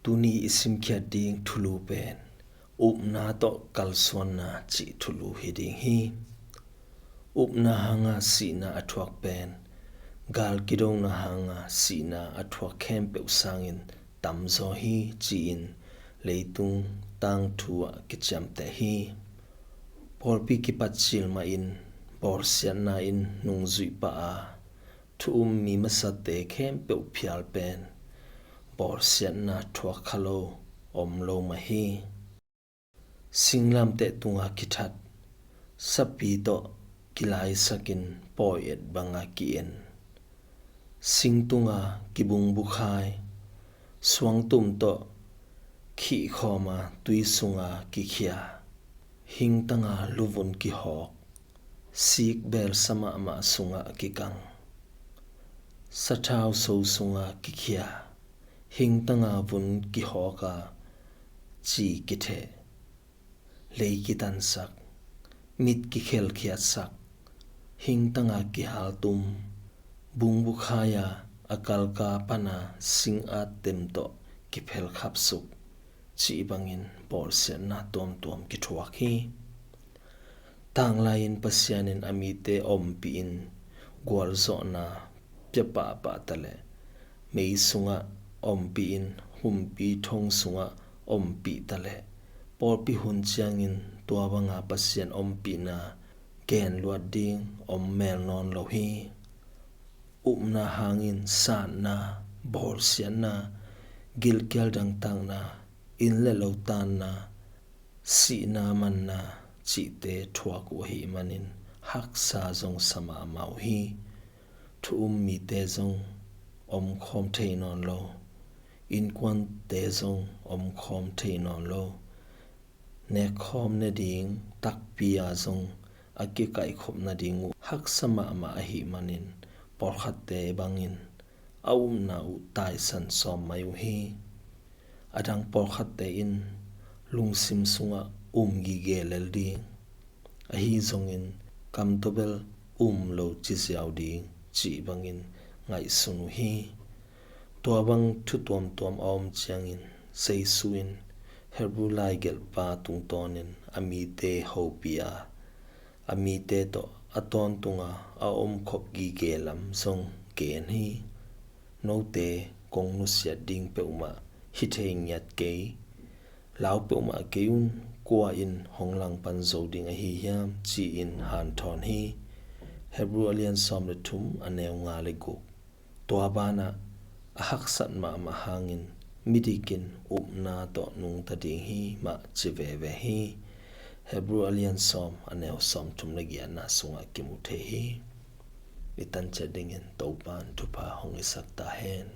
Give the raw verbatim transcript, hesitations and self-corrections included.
Tuni i simkhiat ding thulu pen upna tawh kalsuanna cih thulu hi ding hi. Upna hanga sihna a thuak pen gal kidona hanga sihna a thuak khempeuh sangin tamzaw hi, ci-in leitung tangthu ah kiciamteh hi. Pawlpi kipat cil mahin bawlsiatna in nungzuih pah a, thu um mi masate khempeuh phial pen bawlsiatna thuak kha lo om lo mah hi. Singlamteh tunga kithat, sapi tawh kilaisakin pawi et banga ki-en, sing tunga kibungbukhai, suangtum tawh khihkhawma tui sunga kikhia, hingtanga luvun kihawk, sik belsa mahmah sungah kikang, sathau so sunga kikhia, hingtanga vun kihawka ci kitheh, lei kitansak, mit kikhelkhiatsak, hingtanga kihaltum, bungbukhai-a a kalka pana singat tem tawh kiphelkhapsuk, cih bangin bawlsiatna tuamtuam kithuak hi. Tanglai-in Pasian in a mite ompih in gualzawhna pia pahpah taleh, mei sungah ompih in humpi thong sungah ompih taleh, pawlpi hun ciangin tua banga Pasian ompihna genluat ding om mel nawn lo hi. Upna hangin satna, bawlsiatna, gilkial dangtakna, inn le lo tanna, sihna manna cihte thuak uh ahih manin haksa zong sa mahmah uh hi. Thu um mite zong omkhawm thei nawn lo, innkuante zong omkhawm thei nawn lo, nekkhawm ne ding takpi-a zong a kikaihkhop nading uh haksa mahmah ahih manin pawlkhatte bangin a upna uh taisan sawm mai uh hi. A dang pawlkhatte in lungsim sungah um gige lel ding, ahi zongin kam tawh bel um lo ci ziau ding cih bangin ngaihsun uh hi. Tua bang thu tuamtuam a om ciangin Jesu in Hebrew laigelhpa tungtawnin a mite hopih a, a mite tawh a tawntunga a omkhop gige lam zong gen hi. Note kong nusiat ding peuhmah hi thei ngiat kei, lau peuhmah kei un, kua in hong langpan zo ding ahi hiam, ci-in hanthawn hi. Hebrew a lian sawm le thum, a neu nga le guk. Tua banah a haksat mahmah hangin midik in upna tawh nungta ding hi mah ci veve hi. Hebrew a lian sawm, a neu sawm thum le giatna sungah kimu thei hi. I tanciat dingin Topan thupha hong hisak ta hen.